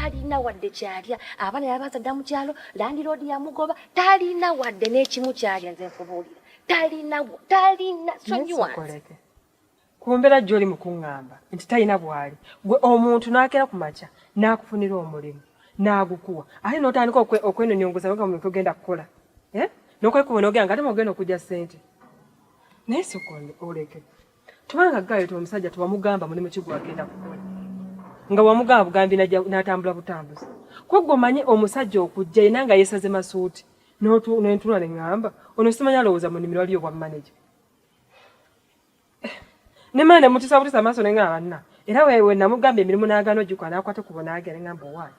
Talina wadde kyalya, abaana yabazadda mu kyalo, landiroodi yamugoba, talina wadde n'ekimu kyalya. Nze nkubuulira, talina, talina. Sonyiwa nze. Koleke. Ku mbeera gy'oli mu kuŋŋamba nti talina bw'ali, gwe omuntu n'akeera ku makya n'akufunira omulimu n'agukuwa, ate n'otandika okwenonyongoza nga muntu ogenda kukola, eh? N'okwekuba n'ogenda nga ate mwogenda okujja ssente. Naye sooka oleke, tubanga gayo ti omusajja tewamugamba mulimu ki gwagenda kukola, nga wamugamba bugambi n'atambula butambuzi. Ko gwe omanyi omusajja okujja yena nga yeesaze masuuti, n'entunula ne ŋŋamba ono simanyi alowooza mu nnimiro waliyo obwa manager. Nemala ne mutiisa butiisa amaaso ne ŋŋamba banna, era we namugamba emirimu n'agaana ogikola, n'akwata ekkubo n'agenda. Ne ŋŋamba owaaye,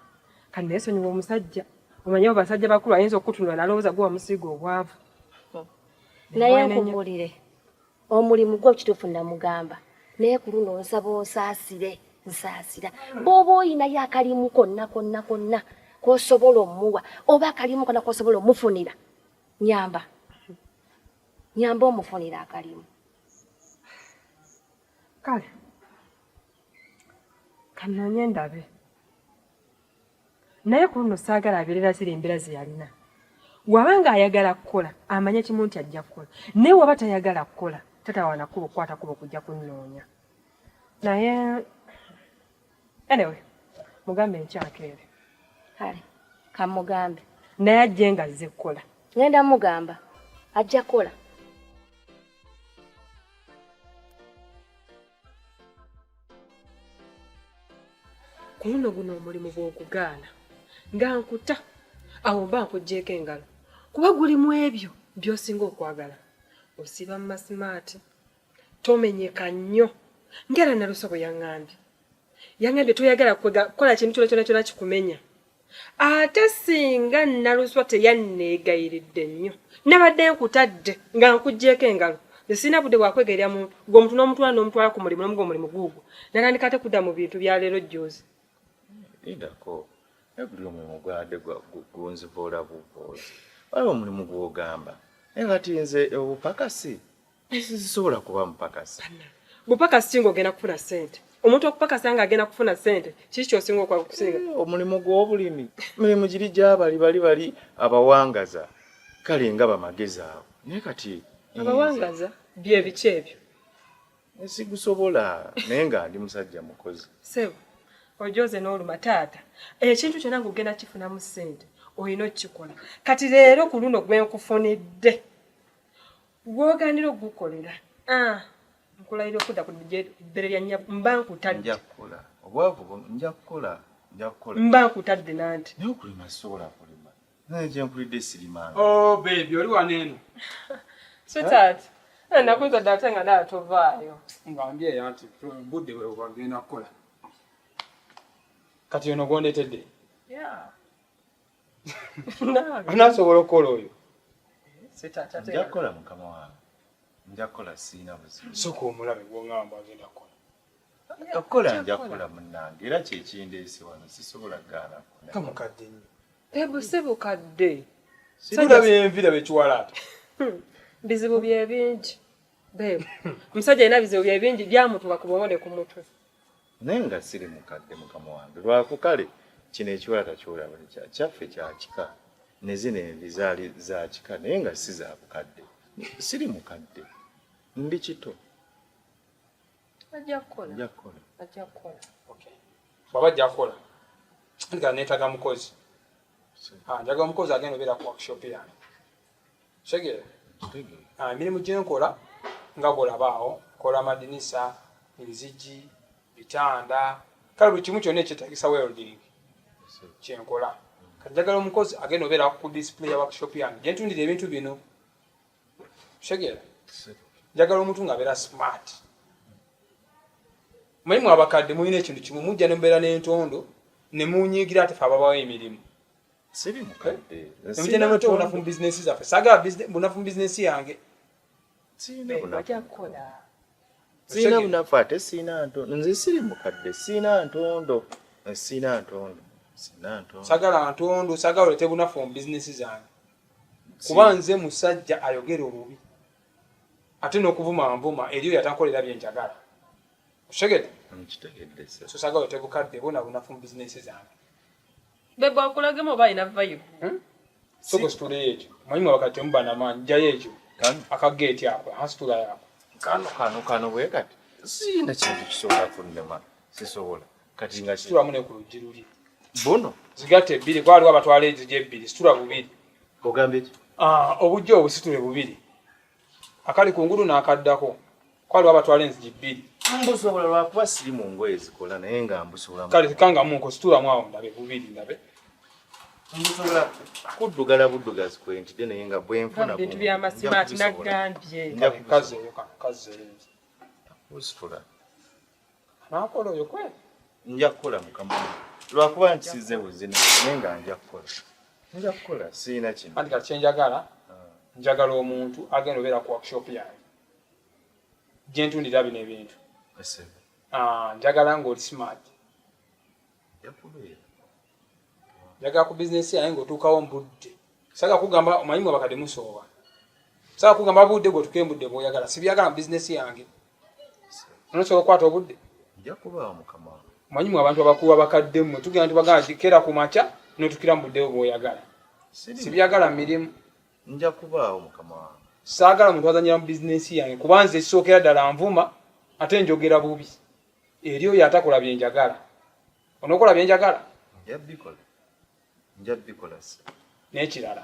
kati naye sonyiwa omusajja, omanyi abo basajja bakulu, ayinza okukutunula n'alowooza gwe wamusiiga obwavu. Naye nkubuulire, omulimu gwo kituufu namugamba, naye ku luno nsaba onsaasire, nsaasira. Bw'oba oyinayo akalimu konna konna konna k'osobola omuwa, oba akalimu konna k'osobola omufunira, nyamba, nyamba omufunira akalimu. Kale kanoonye ndabe, naye ku luno saagala abeerera ziri embeera ze yalina. Waba ng'ayagala kukola, amanye kimu nti ajja kukola, naye waba tayagala kukola, tatawaana kkubo kukwata kkubo kujja kunnoonya. Naye anyway, mugambe nkyakeere. Kale kamugambe. Naye ajje nga azze kukola. Ngenda mugamba ajja kukola. Ku luno guno omulimu bw'ogugaana nga nkuta awo, mba nkuggyeeko engalo, kuba gulimu ebyo by'osinga okwagala. Osiiba mu masimaati, tomenyeka nnyo, ng'era Naluso bwe yaŋŋambye. Yaŋŋambye toyagala kukola kintu kyona kyona kyona kikumenya. Ate singa Naluswa teyanneegayiridde nnyo, nabadde nkutadde nga nkuggyeeko engalo. Nze sirina budde bwakwegayirira muntu. Gwe omuntu n'omutwala n'omutwala ku mulimu, n'omuga omulimu guugwo, natandika ate kudda mu bintu bya leero jjuuzi. Lindako, naye guli omulimu gwabadde gunzivoola buvoozi. Waliwo omulimu gw'ogamba, naye kati nze obupakasi sisobola kuba mupakasi. Bupakasi ki ng'ogenda kufuna ssente? Omuntu okupakasa ng'agenda kufuna ssente, kiki ky'osinga okwagala okusinga? Omulimu gw'obulimi, mirimu giri gy'abali bali bali abawangaza, kale nga bamagezi abo, naye kati Abawangaza bye biki ebyo? Sigusobola, naye nga ndi musajja mukozi. Ssebo ojoze n'oluma taata, ekintu kyonna ng'ogenda kifunamu ssente olina okukikola. Kati leero ku luno gwe nkufunidde, gw'ogaanira okugukolera, ah, nkulayira okudda ku bbere lya nnyabo mba nkutadde. Nja kukola obwavu buno, nja kukola, nja kukola. Mba nkutadde nanti. Naye okulima sisobola kulima, naye gye nkulidde sirimanga. Oh baby, oli wano eno. Sweetheart, nakunzadde ate nga ndaba tovaayo. Nga ndi eyo anti budde bwe bwagenda kukola. Kati ono gwondeetedde? Yeah. Anaasobola okukola oyo? Sweetheart, ate Nja kukola mukama wange, nja kukola, siina buzibu. Sooka omulabe gw'oŋŋamba agenda kukola. Okukola nja kukola munnange, era kyekindeese wano, sisobola kugaana kukola. Nga mukadde nnyo. Ebu si bukadde. Tulaba envi, laba ekiwalaata. Bizibu bye bingi. Babe, omusajja alina bizibu bye bingi byamutuuka ku bwongo ne ku mutwe. Naye nga siri mukadde mukama wange, lwaku kale kino ekiwalaata kyolaba kyaffe kya kika, ne zino envi zaali za kika, naye nga si za bukadde. Siri mukadde, ndi kito. Ajja kukola. Nja kukola. Ajja kukola. Okay. Bw'aba ajja kukola, ndikala neetaaga mukozi. Ah, njagala omukozi agenda obeera ku workshop yange. Kitegeera? Ah, emirimu gye nkola nga bw'olaba awo, nkola amadinisa, enzigi, bitanda, kale buli kimu kyonna ekyetaagisa welding kye nkola. Kati njagala omukozi agenda obeera ku display ya workshop yange gye ntundira ebintu bino. Kitegeera? Njagala omuntu ng'abeera smart. Mulimu abakadde mulina ekintu kimu, mujja ne mubeera n'entondo ne munyiigira ate fe ababawa emirimu. Siri mukadde. Nemujja ne muleeta obunafu mu bizinensi zaffe. Saagala bunafu mu bizinensi yange. Siina bunafu. Ajja kukola. Siina bunafu ate siina ntondo. Nze siri mukadde, siina ntondo. Siina ntondo. Siina ntondo. Saagala ntondo, saagala oleete bunafu mu bizinensi zange. Kuba nze musajja ayogera obubi. Ate n'okuvuma nvuma eri oyo atankolera bye njagala. Okitegedde? Nkitegedde ssebo. So saagala oleete bukadde bwo na bunafu mu bizinensi zange. Bebo akulagemu oba alina vibe. Hmm? Soko situleyo ekyo. Omanyi mwe wakati temuba na maanyi. Jjayo ekyo. Kano. Akageeti ako. Aha, situla yako. Kano, kano, kano bwe kati. Sirina kintu kisobola kunnema. Sisobola. Kati nga ki- Situlamu ne ku luggi luli. Buno. Zigatte ebbiri. Kuba waliwo abatwala enzigi ebbiri. Situla bubiri. Ogambye ki? Ah, obujja obusitule bubiri. Akali ku ngulu n'akaddako. Kuba waliwo abatwala enzigi bbiri. Mbusobola lwakuba siri mu ngoye zikola naye nga mbusobola. Kale kangamunko situlamu awo ndabe bubiri ndabe. Mbusobola kuddugala buddugazi kwentidde naye nga bwe nfuna Bintu by'amasimaati nagambye. Nja Kale kazeeyo kano kazeeyo. kusitula. Anaakola oyo kwe. Nja kukola mukama. Lwakuba nkisize buzina naye nga nja kukola. Nja kukola sirina kino. Anti kati kye njagala, njagala omuntu agenda obeera ku workshop yange. Gye ntundira bino ebintu. Ese. Ah, njagala ng'oli smart. Nja kubeera. Njagala ku bizinesi yange ng'otuukawo mu budde. Saagala kugamba omanyi mwe abakadde musooba. Saagala kugamba budde gwe otuuke mu budde bw'oyagala. Sibyagala mu bizinesi yange. Onosobola okukwata obudde? Nja kubaawo mukama wange. Omanyi mwe abantu abakulu abakadde mmwe tugenda tubagamba nti keera ku makya n'otuukira mu budde bw'oyagala. Sibyagala mu mirimu. Nja kubaawo mukama wange. Saagala muntu azannyira mu bizinesi yange kuba nze ekisookera ddala nvuma ate njogera bubi. Eri oyo atakola bye njagala. Onookola bye njagala? Nja bikola. Nja bikola si. N'ekirala,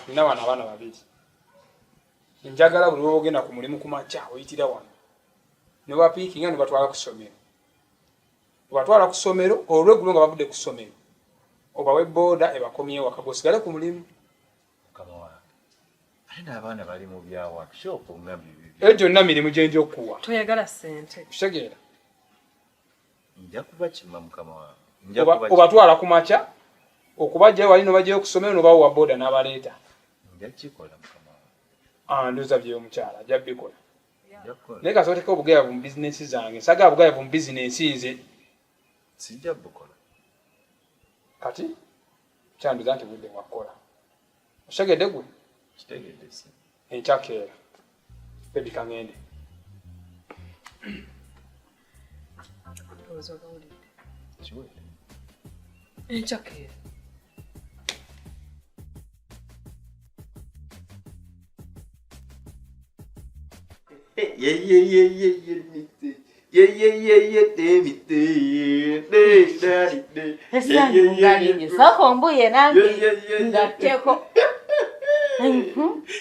nina wano abaana babiri. Njagala buli lw'oba ogenda ku mulimu ku makya oyitira wano. Ne bapiikinga ne batwala ku ssomero. Obatwala ku ssomero olw'eggulo nga bavudde ku ssomero. Obawe booda ebakomyewo waka gwe osigale ku mulimu. Mukama wange. Ate n'abaana bali mu bya workshop nga bibi. Eyo gyonna mirimu gye nja okukuwa. Toyagala ssente. Kitegeera. Nja kubakima mukama wange. Nja kubakima. Obatwala ku makya, okubajjayo wali n'obajjayo ku ssomero n'obawa booda n'abaleeta. Nja kukikola mukama wange. Ah, ndowooza bye omukyala ajja bikola. Nja kukola. Naye kasooka oteeke obugayavu mu bizinensi zange. Saagala bugayavu mu bizinensi nze. Sijja bukola. Kati kyanduza nti budde bwa kukola. Okitegedde gwe? Kitegedde si. Enkya keera. Baby kaŋŋende. Ndowooza obawulidde. Kiwedde. Enkya keera. Ye ye ye ye ye mite. Ye ye ye ye de mite. De da di de. Essanyu nga lingi. Sooka ombuye nange Ye, ye, ye, ye. ngatteko.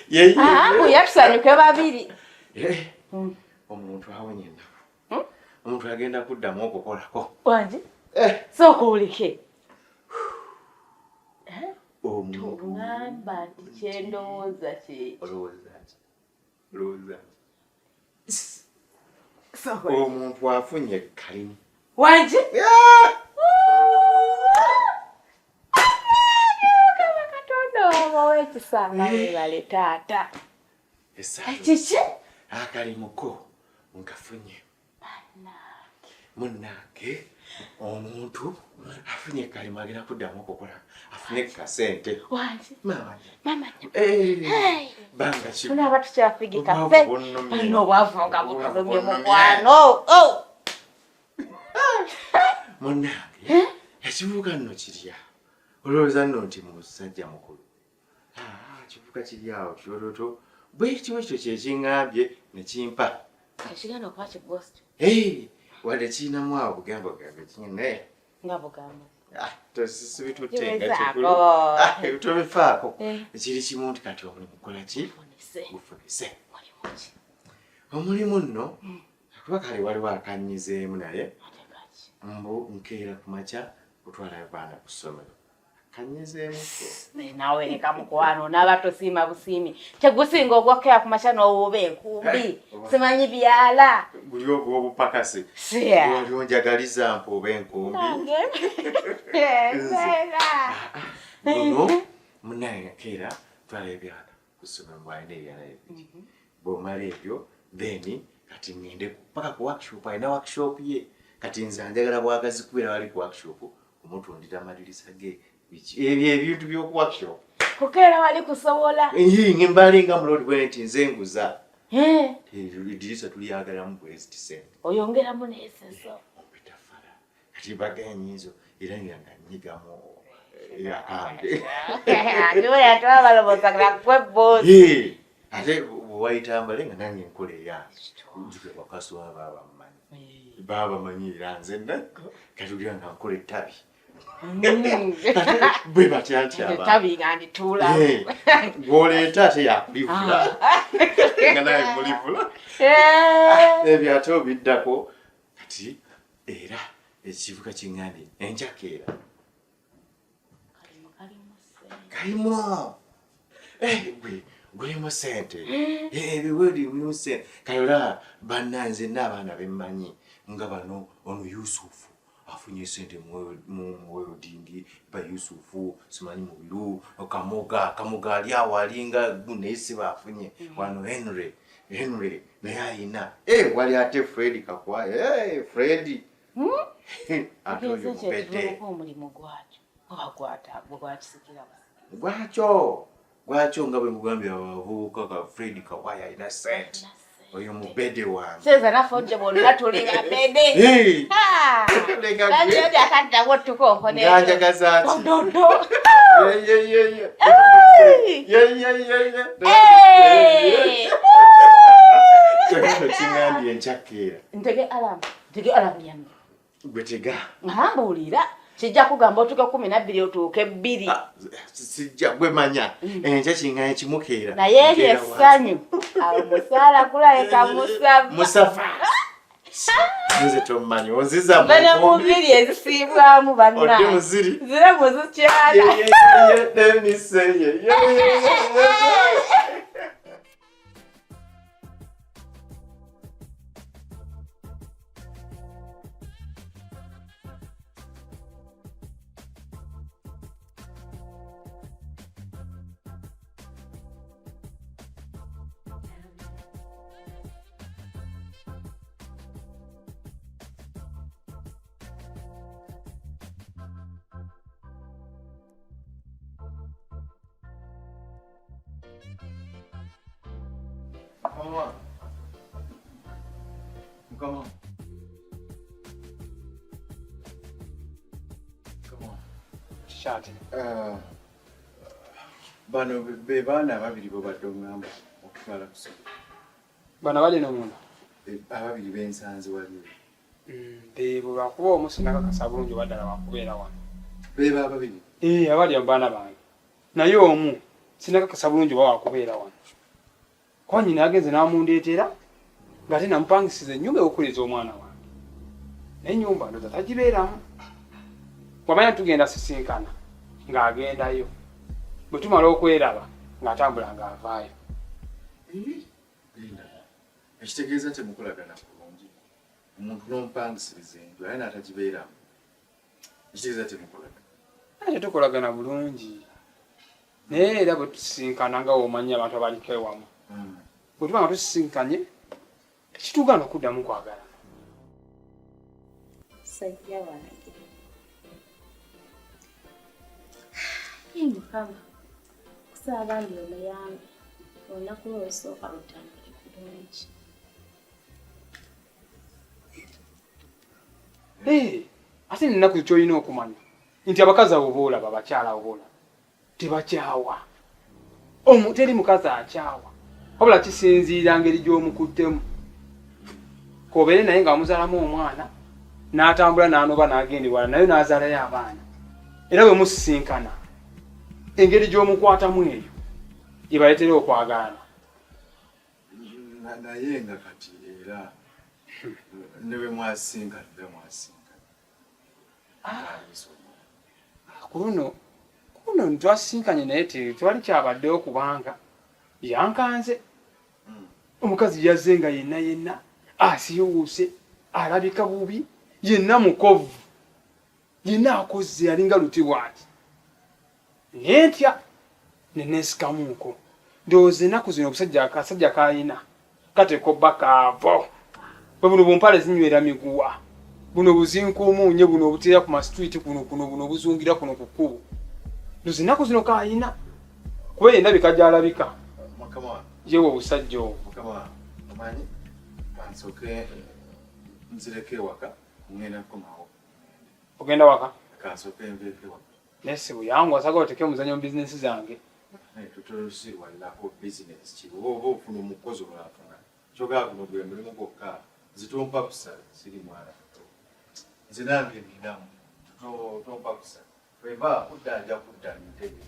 Ye ye. Ah, mbuya tusanyuke babiri. Eh, omuntu awonye ennaku. Omuntu agenda kuddamu okukolako. Wangi? Sooka oleke. Omuntu. Tongamba nti kye ndowooza kye. Olowooza ki? Olowooza ki? Sooka oleke. Omuntu afunye kalimu. Wangi? Mukama Katonda wabawa ekisa nga weebale taata. Essanyu. Kiki? Akalimu ko nkafunye. Munnange omuntu afunye kalimu agenda kuddamu okukola afune kasente. Wangi? Maama. Maama Eh, banga ki? Tunaaba tukyafigika Obwavu ffe. bunnumye. Bano obwavu nga butulumye Obwavu mukwano. Oh! Munnange ekivuga nno kirya. Olowooza nno nti musajja mukulu. Ah, ekivuga kiri awo kyoloto. Bwe kityo ekyo kye kiŋŋambye ne kimpa. Ekigenda okuba ki ghost. Eh, wadde kirinamu awo bugambo gambe kinene. Nga bugamba. Ah, tosibitutte nga Kiwezaako. kikulu. Ah, tobifaako. Eh. Kiri kimu nti kati omulimu gukola ki? Gufunise. Gufunise. Mulimu ki? Omulimu nno kuba kale waliwo akanyizeemu naye Ate kaki? mbu nkeera ku makya kutwala abaana ku ssomero. Kanyizeemuko. Naye naawe leka mukwano n'aba tosiima busiimi. Kyegusinga ogwokkeera ku makya n'owuuba enkumbi. Simanyi byala. Guli ogw'obupakasi. Siya. Oli onjagaliza mpuuba enkumbi. Nange. Embeera. Guno munnaye nkeera twala ebyana ku ssomero mbwalina ebyana bibiri. Bw'omala ebyo then kati ŋŋende paka ku workshop alina workshop ye. Kati nze njagala bwagazi kubeera wali ku workshop kumutundira amadirisa ge biki ebyo ebintu by'oku workshop. Kukeera wali kusobola. Nge mbalinga mulodi bwe nti nze nguza. Eh, Edirisa tulyagalamu bweziti sente. Oyongeramu n'enseso. Ompita fala. Kati baga enyizo era nga nyigamu. Yakange. Ate wayita mbale nga nange nkola eyange. Njuke wakasuwa baba mmanyi. Baba manyi era nze katugira nga nkola ettabi. Bwe batya nti abantu. Ettabi nga ndituula. Gw'oleeta ate yakulivula. Nga naye mulivula. Ebyo ate obiddako kati era ekivuka kiŋŋambye enjakeera. Kalimu. Gwe gulimu ssente. Ebiwedi mulimu ssente. Kale olaba bannanze n'abaana bemmanyi nga bano ono Yusufu afunye ssente mu welding, ba Yusufu simanyi Mubiru, Kamoga, Kamoga ali awo alinga naye si baafunye. Wano Henry, Henry naye ayina. Wali ate Fred Kakwaya. Fred. Ate oyo mubedde. Omulimu gwakyo. Gwakisikira. Gwakyo. Gwakyo nga bwe nkugambye abavubuka ka Fred Kakwaya alina ssente. Oyo mubede wange. Seza naffe ojje bonna tuli babede. Nganjagaza ki? Kiŋŋambye enkyakeera. Ntege alamu, ntege alamu yange. Gwe tega. Mbuulira. Kijja kugamba otuuke 12 otuuke 2. Sijja gwe manya. Enkya kiŋŋambye kimukeera. Naye eryo essanyu. Awo musaala kulabika Musafa. Musafa. Nze tommanyi onziza mu Bano mu bbiri ezisiibwamu banna. Odde muziri. Zire muzikyala. Come on. Come on. Come on. Kishati. Bano be baana ababiri bo badde oŋŋamba okutwala ku ssomero. Bano abali eno munda? Ababiri bensanze waliwo. Beebo lwakuba omu sinnakakasa bulungi oba ddala wakubeera wano. Beebo ababiri? Abali mu baana bange. Naye omu sinnakakasa bulungi oba wakubeera wano. Kuba nnyina yagenze n'amundeetera ng'ate namupangisiza ennyumba ew'okukuliza omwana wange. Naye ennyumba ndowooza tagibeeramu. Bw'amanya tugenda sisinkana ng'agendayo. Bwe tumala okweraba ng'atambula ng'avaayo. Ekitegeeza temukolagana bulungi. Omuntu n'omupangisiriza enju naye n'atagibeeramu. Ekitegeeza temukolagana. Ate tukolagana bulungi. Naye era bwe tusisinkana nga w'omanyi abantu abaliko ewamu. Bwe tuba nga tusisinkanye tekitugaana okuddamu kwagalana. Musajja wange. Ye Mukama, kusaba bambi omuyambe olunaku lwe olusooka lutambule bulungi. Ate ennaku ky'olina okumanya nti abakazi abo boolaba, abakyala abo boolaba tebakyawa. Teri mukazi akyawa, wabula kisinziira ngeri gy'omukuttemu. K'obeere naye nga wamuzaalamu omwana n'atambula n'anoba n'agenda ewala naye n'azaalayo abaana. Era bwe musisinkana engeri gy'omukwatamu eyo ebaleetera okwagalana. Naye nga kati era ne bwe mwasinkana era mwasinkana. Ku luno twasinkanye naye tewali kyabaddewo kubanga yankanze. Omukazi yazze nga yenna yenna asiiwuuse, alabika bubi, yenna mukovu, yenna akozze alinga luti bw'ati. Naye ntya ne neesikamuuko. Ndowooza ennaku zino obusajja akasajja k'alina kateekwa obba kaavo. Bwe buno bumpale zinywera miguwa. Buno buzinkuumuunye buno obuteera ku masitwiti kuno kuno buno obuzungira kuno ku kkubo. Ndowooza ennaku zino k'alina kuba endabika gy'alabika. Yewe obusajja obwo. Mukama omanyi kansooke nzireko ewaka ngenda kukomawo. Ogenda waka? Kansooke nveeko ewaka. Naye si buyangu asagala oteke omuzanyo mu bizinensi zange. Tutolusiwalako bizinensi ki oba oba ofuna omukozi olwafuna kyogala guno gwe mulimu gwokka nze tompa busa siri mwana muto nze nange ninamu tompa busa weva kudda nja kudda ntebe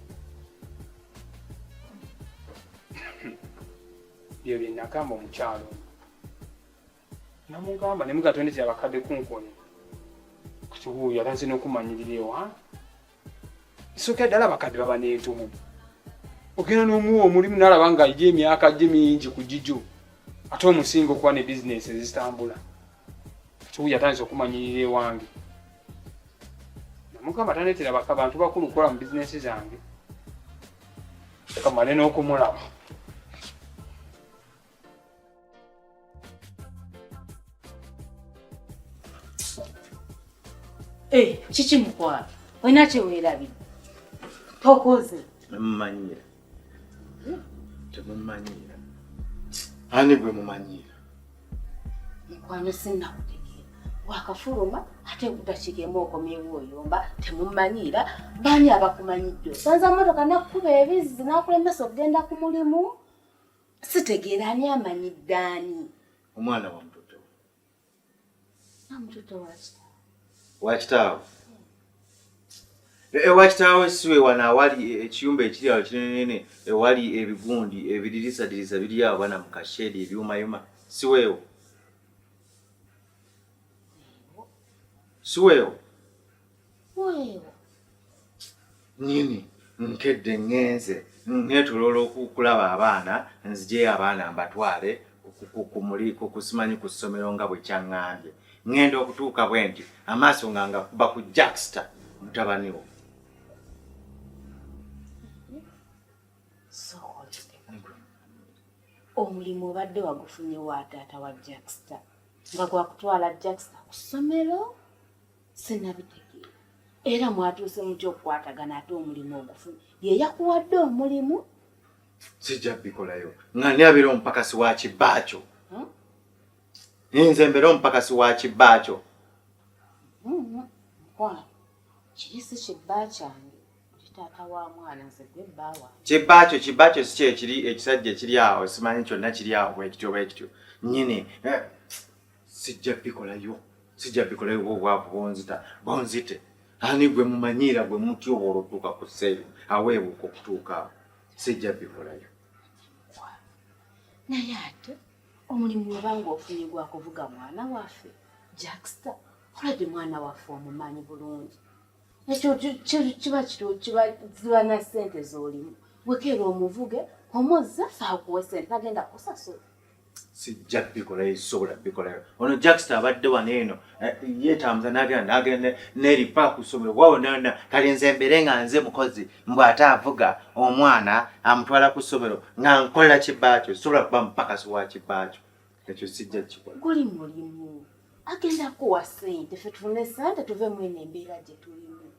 Byo bye nakamba omukyalo ono. Namugamba ne muga tondetera bakadde kunkoni. Kati wuuyo atandise n'okumanyirira ewange. Soka ddala abakadde baba n'entumu. Ogenda n'omuwa omulimu n'alaba nga ye emyaka gye mingi ku gigyo ate omusinga okuba ne bizinensi ezitambula. Kati wuuyo atandise okumanyirira ewange. Namugamba tandeetera baka bantu bakulu kukola mu bizinensi zange. Kamale n'okumulaba. Eh, kiki mukwano olina kyeweerabidde tokoze Temumanyiira. Temumanyiira. Ani gwe mumanyiira? Mukwano sinnakutegeera. Wakafuluma ate dakiika emu okomyewo oyomba temumanyiira. Baani abakumanyidde? Osanze mmotoka nakukuba ebizzi n'akulemesa okugenda ku mulimu. Sitegeera ani amanyidde ani? Omwana wa mutoto. Mutoto wa kitaawe. Wa kitaawe? Ewa kitaawe siwe wano awali ekiyumba ekiri awo kinenene ewali ebigundi ebidirisadirisa biri awo bana mu kashedi ebyumayuma siweewo siweewo weewo nyini nkedde ŋŋenze nneetoloola okulaba abaana nzijeyo abaana mbatwale kusimanyi ku ssomero nga bwe kyaŋŋambye ŋŋenda okutuuka bwe nti amaaso nga ngakuba ku Jackster mutabani wo. Omulimu obadde wagufunye wa taata wa Jackster nga gwakutwala Jackster ku ssomero sinabitegeera era mwatuuse mutya okukwatagana ate omulimu ogufunye ye yakuwadde omulimu sijja bikolayo nga ni abeera omupakasi wa kibba kyo hmm? nze mbeera omupakasi wa kibba kyo hmm, mukwano kiri si kibba kyange taata wa mwana nze gwe bba wange kibba kyo kibba kyo si kyekiri ekisajja ekiri awo simanyi kyonna kiri awo bwekityo bwekityo nyini eh, sijja bikolayo sijja bikolayo oba obwavu bonzita bonzite ani gwe mumanyiira gwe mutyobola okutuuka ku sseeyo aweebuuka okutuuka awo sijja bikolayo naye ate omulimu weba nga ofunye gwakuvuga mwana waffe Jackster olabye mwana waffe omumanyi bulungi ekyo kiba kiba ziba na ssente z'olimu wekeera omuvuge omuzze fe akuwe ssente tagenda kusasula sijja bikolayo sisobola bikolayo ono jackster abadde wano eno eh, yetambuza nagenda nagenda neripa ku ssomero wawo nana kale nze mbeere nga nze mukozi mbu ate avuga omwana amutwala ku ssomero nga nkolera kibaakyo sobola kuba mupakasi wa kibaakyo ekyo sijja kikola guli mulimu agenda kuwa sente fe tufune sente tuve mwene embeera gye tulimu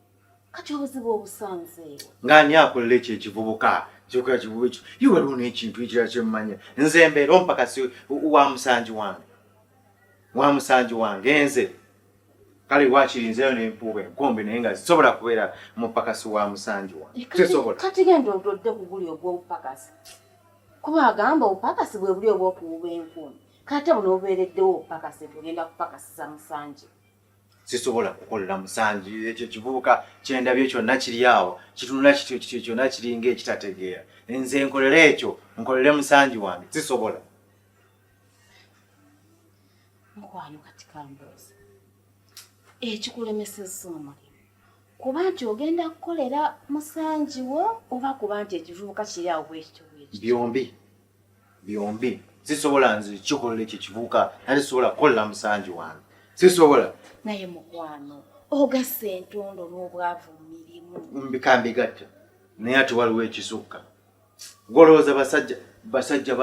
kati obuzibu obusanzeewo ng'ani akolera ekyo ekivubuka kyoka kivubuka ekyo ye waliwo n'ekintu ekirala kyemmanya nze mbeera omupakasi wa musanji wange wa musanji wange nze kale wakiri nzeyo nempuuba enkombe naye nga sisobola kubeera mupakasi wa musanji wange eh, sisobola kati genda otodde ku guli ogw'obupakasi kuba agamba obupakasi bwe buli obw'okuwuba enkumbi kate buno obubeereddewo obupakasi nti ogenda kupakasiza musanji sisobola kukolera musanji ekyo kivubuka kyendabye kyonna kiri awo kitunula kityo kityo kyonna kiringa ekitategeera nze nkolere ekyo nkolere musanji wange sisobola mukwano kati kambuuza ekikulemesezza omulimu kuba nti ogenda kukolera musanji wo oba kuba nti ekivubuka kiri awo bwekityo bwekityo byombi byombi sisobola nze kikolela ekyo kivuka nali sisobola kukolera musanji wange sisobola naye mukwano ogassa entondo n'obwavu mu mirimu mbikambigatta naye ate waliwo ekisukka golowooza basajja basajja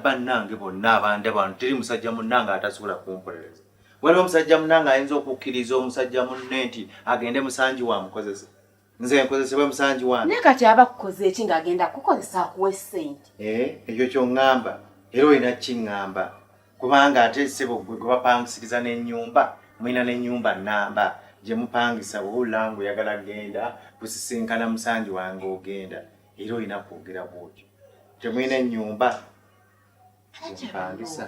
bannange bonna abanda bano teri musajja munnange atasobola kumpolereza waliwo omusajja munnange ayinza okukkiriza omusajja munne nti agende musanji wamukozesa nze nkozesebwe musanji wange naye kati aba kukoze eki ng'agenda kukozesa akuwa essente eh, ekyo kyoŋŋamba era olina kiŋŋamba kubanga ate ssebo gwe gwe bapangisiriza n'ennyumba mulina n'ennyumba nnamba gye mupangisa bw'owulira ng'oyagala kugenda kusisinkana musanji wange ogenda era olina kwogera bw'otyo. Temulina ennyumba gyemupangisa?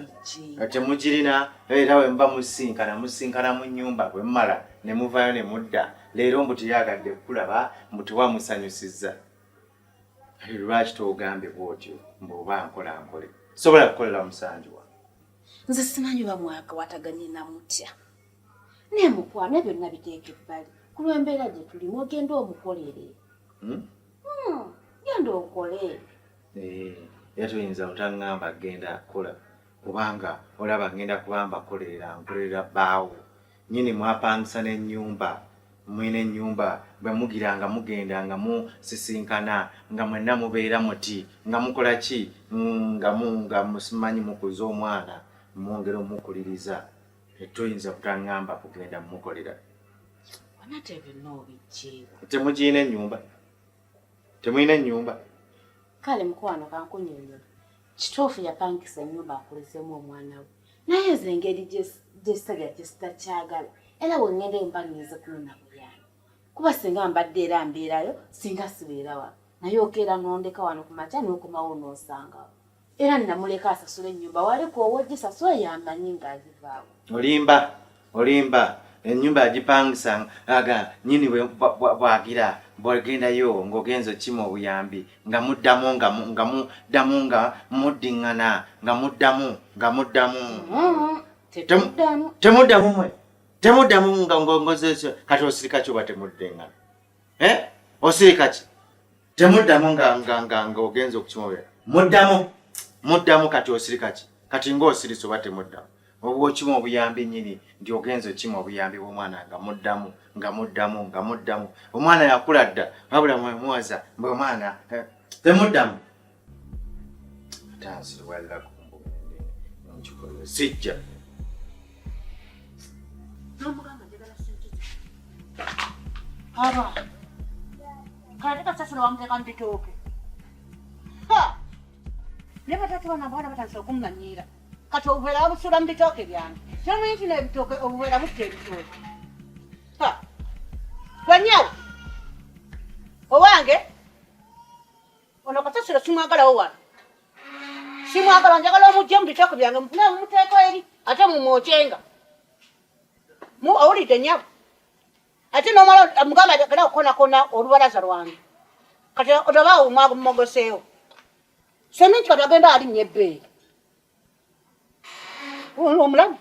Temugirina era bwe muba musisinkana musisinkana mu nnyumba bwe mumala ne muvaayo ne mudda. Leero mbu teyagadde kukulaba mbu tewamusanyusizza. Lwaki togambye bw'otyo mbu oba nkola nkole? Sobola kukolera musanji wange. Nze simanyi oba mwakwataganye na mutya. Naye mukwano ebyo byonna biteeka ebbali ku lw'embeera gye tulimu ogenda omukolere. Hmm? Hmm, genda okole. Eh, era toyinza butaŋŋamba genda kukola kubanga olaba ŋŋenda kuba mbakolerera nkolerera bbaawo nyini mwapangisa n'ennyumba mulina ennyumba bwe mugira nga mugenda nga musisinkana nga mwenna mubeera muti nga mukola ki nga nga musimanyi mukuza omwana mwongera omukuliriza toyinza butaŋŋamba kugenda mukolera. Temugirina ennyumba? Temulina ennyumba? Kale mukwano kankunyonyola. Kituufu yapangisa ennyumba akulizemu omwana we, naye nze engeri gyesabya gyesitakyagala era bwe ŋŋenda eyo mba ŋŋenze kunona buyambi, kuba singa mbadde era mbeerayo singa sibeera wano, naye okeera n'ondeka wano ku makya n'okomawo n'osangawo. Era namuleka asasule ennyumba wali kwowa ogisasula yamanyi ng'azivaawo. Olimba, olimba. Ennyumba yagipangisa aga nyini bwagira bwagendayo ng'ogenza okima obuyambi nga muddamu nga muddamu nga muddiŋŋana nga muddamu nga muddamu. Temuddamu. Temuddamu mwe. Temuddamu nga ng'ozeeso kati osirika ki oba temuddiŋŋana? Eh? Osirika ki? Temuddamu nga nga nga nga ogenza okukima obuyambi. Muddamu. Muddamu kati osirika ki? Kati ng'osirise oba temuddamu. Oba okima obuyambi nnyini nti ogenza okima obuyambi bw'omwana nga muddamu nga muddamu nga muddamu. Omwana yakula dda wabula mwe muwaza mbu omwana temuddamu. Ate ansiriwalirako mbu nkikoze sijja. Aba kati kasasiro wamuteeka mu bitooke. Naye batatu bano abaana batandise okummanyiira. Kati obuveera babusuula mu bitooke byange. Kyomanyi nti n'ebitooke obuveera butta ebitooke. Gwe nnyawo owange ono kasasiro simwagalawo wano. Simwagala, njagala omugye mu bitooke byange mufune mumuteeko eri ate mumwokyenga. Owulidde nnyabo? Ate n'omala mugamba genda okukonakona olubalaza lwange. Kati olabaawo mwamumogoseewo. Seminti kati agenda alinnya ebbeeyi. Omulamu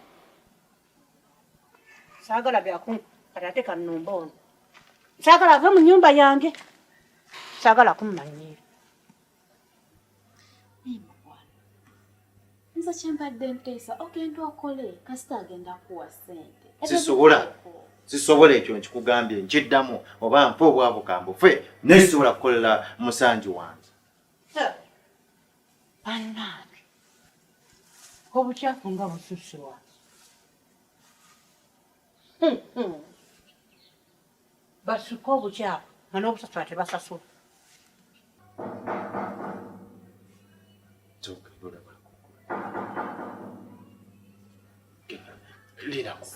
saagala byaku kati ate kannumba ono. Saagala ave mu nnyumba yange. Saagala kummanyiira. Nze kyembadde nteesa ogenda okole kasita agenda kuwa ssente. Sisobola. Sisobola ekyo nkikugambye nkiddamu oba nfe obwavu kambufe naye sisobola kukolera musanji wange. Bannange obukyafu nga bususse wano. Basuke obukyafu nga n'obusasula tebasasula. Lindako.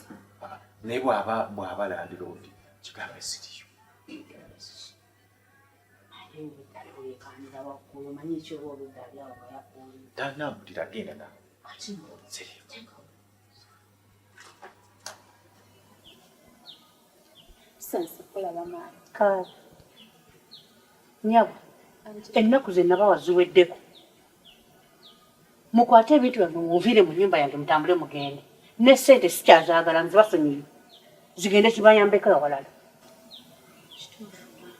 Naye bw'aba bw'aba landiroodi kigambe siriyo. Tanambulira genda naawe. Siriyo. Kale nnyabo ennaku ze nabawa ziweddeko. Mukwate ebintu byammwe munviire mu nnyumba yange mutambule mugende. Ne ssente sikyazaagala nzibasonyiye zigende zibayambeko awalala. Kituufu maama.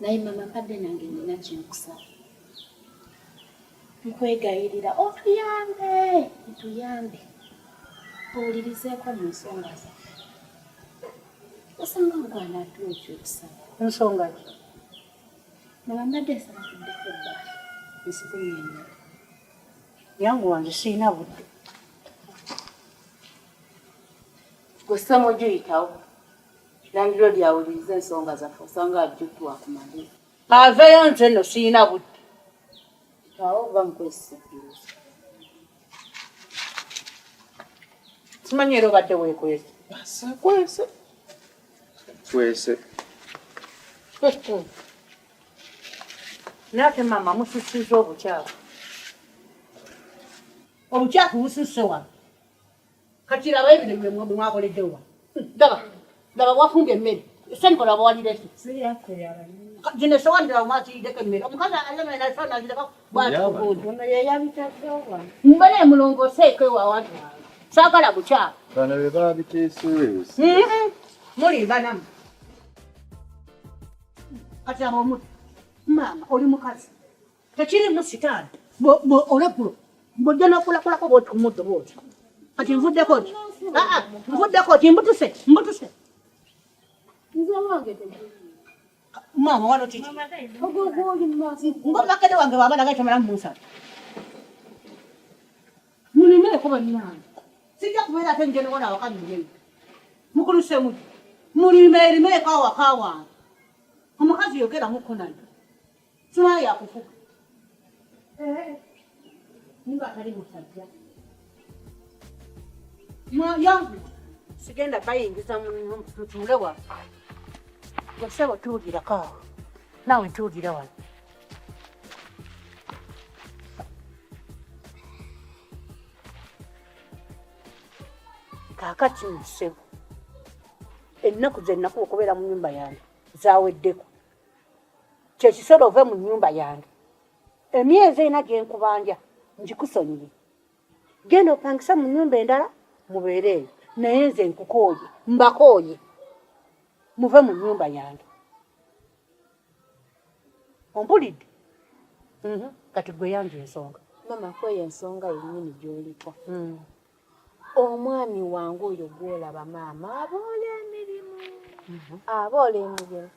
Naye maama mbadde nange nina kyenkusaba. Nkwegayirira otuyambe, otuyambe. Owulirizeeko mu nsonga zaffe. Osanga mugwana atuwa ekyokusaba. Nsonga ki? Maama mbadde nsaba tuddeko ebbali nzikunnyonnyole. Yanguwa nze sirina budde. Gwe Ssemujju yitawo. Landiroodi awulirize ensonga zaffe osanga ajja otuwa ku magezi. Aveeyo nze nno sirina budde. Awo oba nkwesibbiriza. Simanyi era obadde weekwese. Seekwese. Twese. Naye ate maama musussiza obukyafu. Obukyafu bususse wano. Kati laba ebino bye mwakoledde wa. Ndaba, ndaba wafumbye emmere. Essaniko laba walirese. Zino essowaani laba mwaziriddeko emmere. Omukazi alina essowaani azireka bw'ati kugundi. Mubale mulongooseeko ewa awantu wange. Saagala bukyafu. Bano be babiteeseewo. Mulimba nammwe. Kati laba omuti. Maama oli mukazi. Tekirimu sitaani. Olweggulo bw'ojja n'okulakulako bw'oti ku muddo bw'oti. Kati nvuddeko ki? Aa, nvuddeko ki? Mbutuse, mbutuse. Nze wange teguli. Maama wano kiki? Ogwo gwoli mu maaso. Ng'omumakkede wange bw'aba nagaye tomala munsala. Mulimeeko bannange. Sijja kubeera ate nje newano awaka nnyemu. Mukulu Ssemujju, mulime erimeeko awaka wange. Omukazi yogeramuko naye. Simanyi yakufuga. Ninga atali musajja. Yangu. Sigenda bayingiza mu tutuule wano. Gwe ssebo tuulirako awo. Naawe ntuulira wano. Kaakati nno ssebo, ennaku ze nnaku okubeera mu nnyumba yange zaaweddeko. Kye kiseera ove mu nnyumba yange. Emyezi ena gye nkubanja ngikusonyiye. Genda opangise mu nnyumba endala mubeere eyo. Naye nze nkukooye, mbakooye. Muve mu nnyumba yange. Ompulidde? Kati gwe yanja ensonga. Maama kweyo ensonga yennyini gy'oliko. Omwami wange oyo gw'olaba maama aboola emirimu. Aboola emirimu.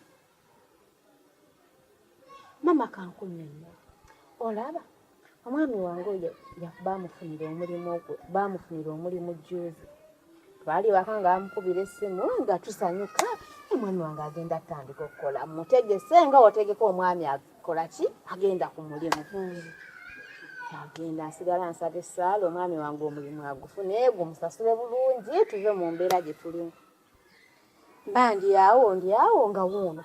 Maama kankunnyonnyole. Olaba omwami wange oyo baamufunira omulimu ogwo, baamufunira omulimu jjuuzi. Twali waka nga bamukubira essimu nga tusanyuka, omwami wange agenda atandika okukola. Mutegese nga otegeka omwami akola ki? Agenda ku mulimu. Agenda asigala nsaba essaala omwami wange omulimu agufune gumusasule bulungi tuve mu mbeera gye tulimu. Mba ndi awo ndi awo nga wuuno.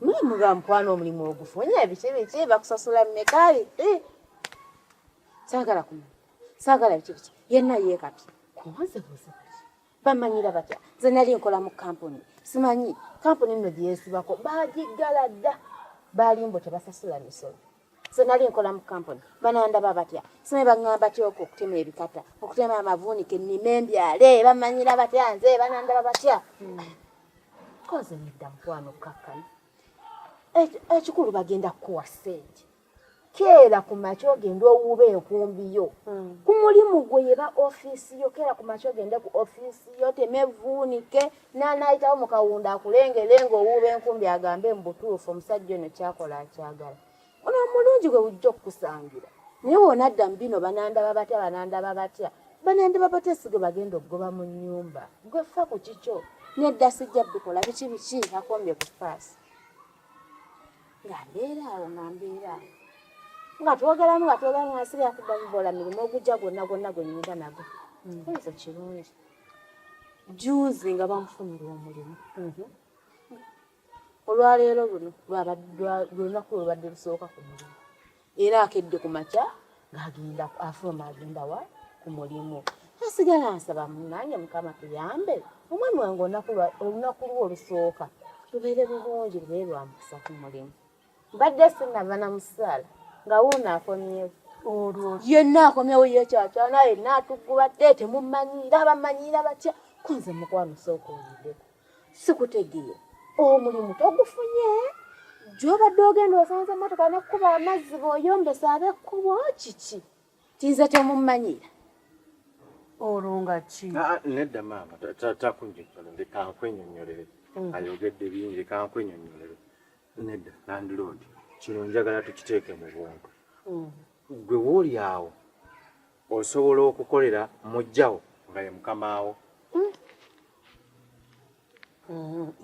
Mulimu mukwano omulimu ogufunye biki biki bakusasula mmeka biki. Saagala kumanya. Saagala biki biki. Yenna yeekapye. Kunze buzibu ki? Bamanyira batya? Nze nali nkola mu kampuni. Simanyi kampuni nno gye yeesibako baagiggala dda. Baali mbu tebasasula misolo. Nze nali nkola mu kampuni. Banandaba batya? Simanyi baŋŋamba ki okwo okutema ebikata, okutema amavuunike nnime mbyale. Bamanyira batya nze? Banandaba batya? Koze nedda mukwano okkakkana. Ekikulu bagenda kukuwa ssente. Keera ku makya ogende owuube enkumbi yo. Ku mulimu gwe yeba ofiisi yo, keera ku makya ogende ku ofiisi yo, oteme evvuunike, n'anaayitawo mu kawunda akulengere ng'owuuba enkumbi agambe mu butuufu omusajja ono ky'akola akyagala. Ono omulungi gwe bujja okukusangira. Naye bw'onadda mu bino banandaba batya, banandaba batya. Banandaba batya si gwe bagenda okugoba mu nnyumba. Gwe ffa ku kikyo. Nedda sijja bikola biki biki akombye ku faasi. Nga mbeera awo, nga mbeera awo. Nga twogeramu, nga twogeramu, nga sirya kuddamu boola mirimu ogujja gwonna gwonna gwe nnyinda nagwo. Ekyo kirungi. Jjuuzi nga bamufunira omulimu. Olwaleero luno lunaku lubadde lusooka ku mulimu. Era akedde ku makya ng'agenda afuluma agenda wa ku mulimu. Asigala nsaba munnange Mukama tuyambe. Omwami wange olunaku lwe olusooka lubeere bulungi, lubeere lwa mukisa ku mulimu. Mbadde sinnava na musaala nga wuuno akomyewo. Yenna akomyewo yeekyakyana, yenna atuggubadde, temumanyiira, bamanyiira batya. Ko nze mukwano sooka oyindeko. Sikutegeera. Omulimu togufunye? Gy'obadde ogenda osanze emmotoka n'ekkuba amazzi bw'oyombesa ab'ekkubo kiki? Kinze temumanyiira. Olwo nga ki? Nedda maama, takunnyonnyola, leka nkwennyonnyolere. Ayogedde bingi, leka nkwennyonnyolere. Nedda, landlord, kino njagala tukiteeke mu bwongo. Gwe w'oli awo osobola okukolera muggyawo nga ye mukamaawo.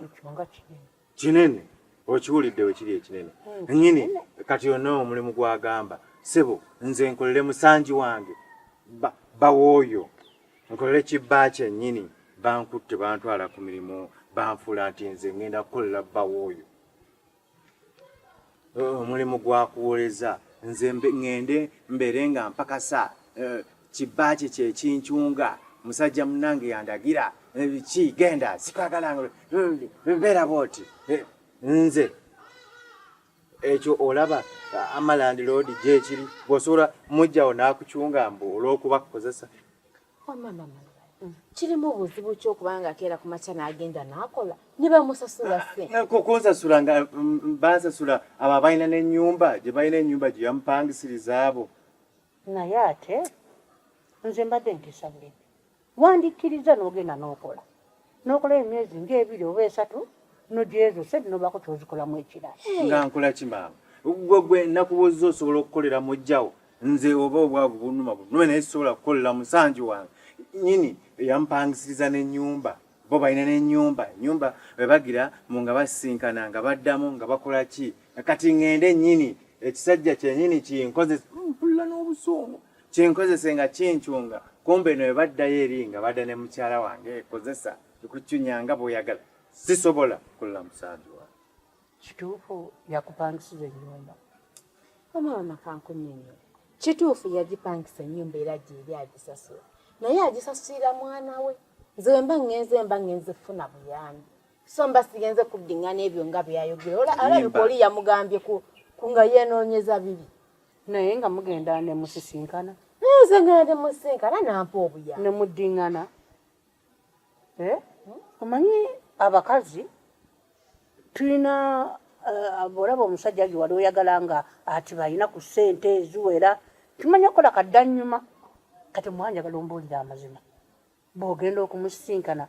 Ekyo nga kinene. Kinene, okiwulidde we kiri ekinene. Nnyini kati yonna omulimu gw'agamba, ssebo nze nkolere musanji wange bawooyo, nkolere kibba kyennyini, bankutte bantwala ku mirimu Banfuula nti nze ŋŋenda kukolera bbawo oyo. Omulimu gwa kuwoleza nze ŋŋende mbeere nga mpakasa kibba kye kye kinkyunga musajja munnange yandagira biki genda sikwagala beera bw'oti nze ekyo olaba amalandiroodi gyekiri gwosobola mujjawo n'akucunga mbu olw'okuba kukozesa. Wamma mama kirimu buzibu ki okuba nga akeera ku makya n'agenda n'akola ne bamusasula ssente? Kunsasula nga bansasula abo abalina n'ennyumba gye balina ennyumba gye yamupangisiriza abo. Naye ate nze mbadde ntiisa bulemi. Wandikkirizza n'ogenda n'okola n'okola emyezi ng'ebiri oba esatu n'ogyezo ssente n'obaako ky'ozikolamu ekirala. Nga nkola ki maama? Gwe gwe nakubuuzizza osobola okukolera muggyawo nze oba obwavu bunuma bunume naye sisobola kukolera musanji wange nyini yampangisiriza n'ennyumba bo balina n'ennyumba ennyumba bwe bagira mu nga basisinkana nga baddamu nga bakola ki kati ŋŋende nnyini ekisajja kyenyini kinkozesa mpulira n'obusungu kinkozese nga kinkyunga kumbe no bwe baddayo eri nga badda ne mukyala wange kozesa ekucunya nga bw'oyagala sisobola kukolera musanji wange. Kituufu yakupangisiza ennyumba? Maama kankunyonyole. Kituufu yagipangisa ennyumba era gyeri agisasula, naye agisasulira mwana we. Nze bwe mba ŋŋenze mba ŋŋenze kufuna buyambi, so mba sigenze kuddingana ebyo nga byayogera. Alabika oli yamugambye ku nga yeenoonyeza bibi. Naye nga mugenda ne musisinkana? Nze ngenda ne musisinkana n'ampa obuyambi. Ne muddingana? Eh? Omanyi abakazi tulina eh, olaba omusajja gye wali oyagala nga ati balina ku ssente eziwera tumanya okukola kaddannyuma kati mwanjagala ombuulira amazima bw'ogenda okumusisinkana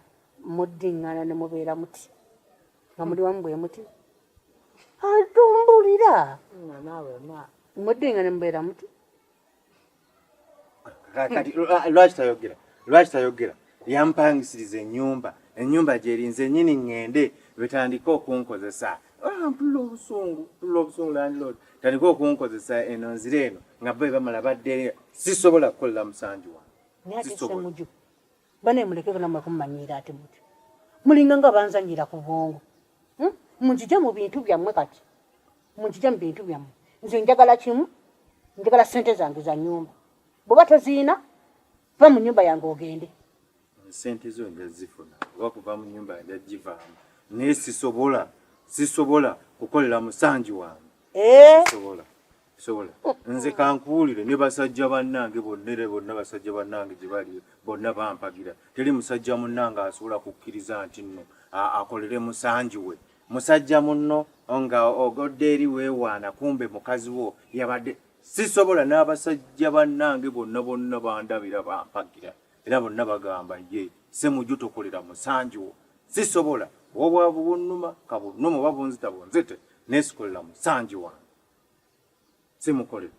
muddiŋŋana ne mubeera muti nga muli wamu bwe muti atumbulira muddiŋŋana ne mubeera muti Kati lwaki tayogera? Lwaki tayogera? Yampangisiriza ennyumba, ennyumba gyeri nze nnyini ŋŋende betandike okunkozesa. Ah, mpulira obusungu, mpulira obusungu landlord. Tandike okunkozesa eno nzire eno nga bo bamala badde eri. Sisobola kukolera musanju wange. Naye ate Sisobola. Ssemuju, banaye muleke namwe kummanyiira ate mutyo. Mulinga nga banzannyira ku bwongo. Hmm? Munzije mu bintu byammwe kati. Munzije mu bintu byammwe. Nze njagala kimu, njagala ssente zange za nnyumba. Bw'oba toziina, va mu nnyumba yange ogende. Ssente zo nja zifuna oba kuva mu nnyumba nja givaamu naye sisobola sisobola kukolera musanji wange. Eh? Sisobola. Sisobola. Nze kankuwulire ne basajja bannange bonna era bonna basajja bannange gye bali bonna bampagira. Teri musajja munnange asobola kukkiriza nti nno akolere musanji we. Musajja munno nga ogodde eri weewaana kumbe mukazi wo yabadde sisobola n'abasajja bannange bonna bonna bandabira bampagira era bonna bagamba ye Ssemuju tokolera musanji wo. Sisobola. Obwavu bunnuma kabunnuma oba bunzita bunzite naye sikolera musanji wange. Simukolera.